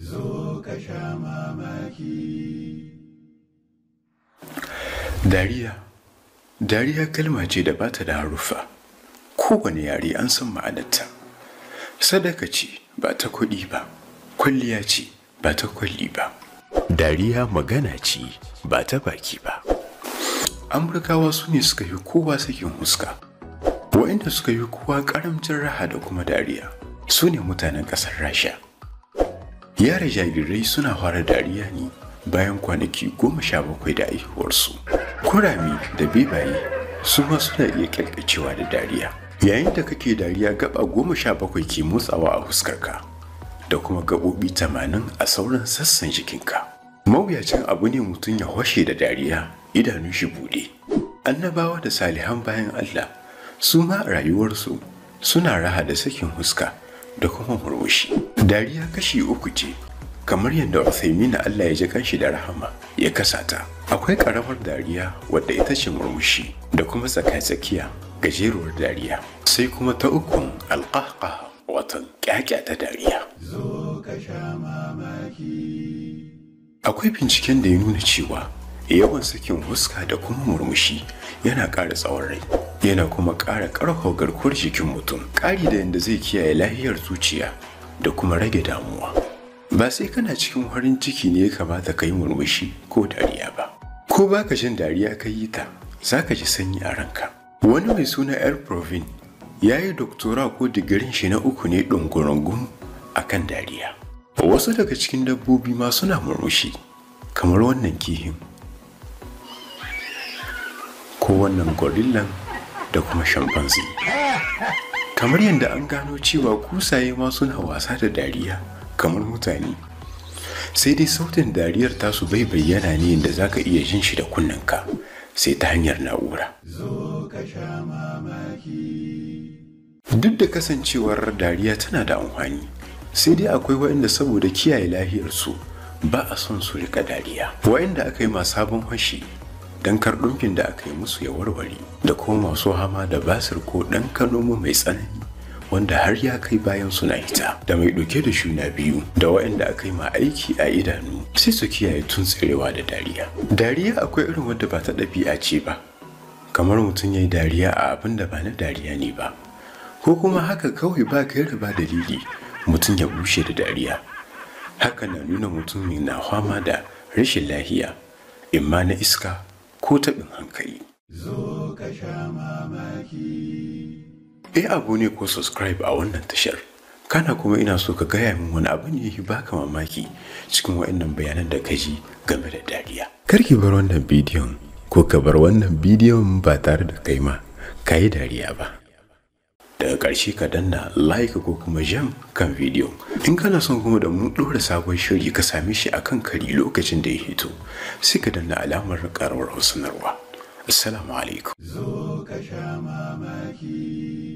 Zo ka sha mamaki. Dariya. Dariya kalma ce da bata da haruffa. Kowane yare an san ma'anarta. Sadaka ce ba ta kuɗi ba, kwalliya ce ba ta kwalli ba. Dariya magana ce ba ta baki ba. Amurkawa su ne suka yi kowa sakin huska. Waɗanda suka yi kowa ƙaramcin raha da kuma dariya su ne mutanen ƙasar Rasha. Yara jarirai suna fara dariya ne bayan kwanaki 17 da haihuwarsu. Kurame da bebaye su ma suna iya ƙyalƙyacewa da dariya. Yayin da kake dariya, gaba 17 ke motsawa a fuskarka da kuma gaɓoɓi 80 a sauran sassan jikinka. Mawuyacin abu ne mutum ya hwashe da dariya idanun shi buɗe. Annabawa da salihan bayan Allah su ma a rayuwarsu suna raha da sakin huska da kuma murmushi. Dariya kashi uku ce, kamar yadda Uthaymeen, Allah ya ji kanshi da rahama, ya kasa ta. Akwai karamar dariya wadda ita ce murmushi, da kuma tsaka-tsakiya gajeruwar dariya, sai kuma ta ukun alqahqah, watan ta dariya. Zo ka sha mamaki. Akwai binciken da ya nuna cewa yawan sakin huska da kuma murmushi yana ƙara tsawon rai, yana kuma ƙara ƙarfafa garkuwar jikin mutum, ƙari da yadda zai kiyaye lafiyar zuciya da kuma rage damuwa. Ba sai kana cikin farin ciki ne ya kamata ka yi murmushi ko dariya ba. Ko baka jin dariya ka yi ta, za ka ji sanyi a ranka. Wani mai suna Air Provin ya yi doktora ko digirin shi na uku ne ɗungurungun a kan dariya. Wasu daga cikin dabbobi ma suna murmushi, kamar wannan kihin ko wannan gorillan da kuma chimpanzee. Kamar yadda an gano cewa kusaye ma suna wasa da dariya kamar mutane, sai dai sautin dariyar tasu bai bayyana ne yadda za ka iya jin shi da kunnenka, sai ta hanyar na'ura. Zo ka sha mamaki. Duk da kasancewar dariya tana da amfani, sai dai akwai waɗanda saboda kiyaye lahiyarsu ba a son su rika dariya. Waɗanda aka yi ma sabon hashi don kar ɗumkin da aka yi musu ya warware, da kuma masu hama da basir ko ɗan kanomo mai tsanani wanda har ya kai bayan suna hita, da mai ɗauke da juna biyu, da waɗanda aka yi ma aiki a idanu, sai su kiyaye tuntserewa da dariya. Dariya akwai irin wadda ba ta ɗabi'a ce ba, kamar mutum ya yi dariya a abin da ba na dariya ne ba, ko kuma haka kawai ba kai ba dalili mutum ya bushe da dariya. Haka na nuna mutum na fama da rashin lahiya, imma na iska ko taɓin hankali. Zo ka sha mamaki. Eh, abu ne ko subscribe a wannan tashar. Kana kuma ina so ka gaya min wani abu ne ya baka mamaki cikin waɗannan bayanan da ka ji game da dariya. Kar ki bar wannan bidiyon ko ka bar wannan bidiyon ba tare da kai ma ka yi dariya ba. Daga ƙarshe ka danna like ko kuma j'aime kan bidiyon. In kana son kuma da mun ɗora sabon shiri ka same shi akan kari lokacin da ya hito, sai ka danna alamar ƙararrawar sanarwa. Assalamu alaikum. Zo ka sha mamaki.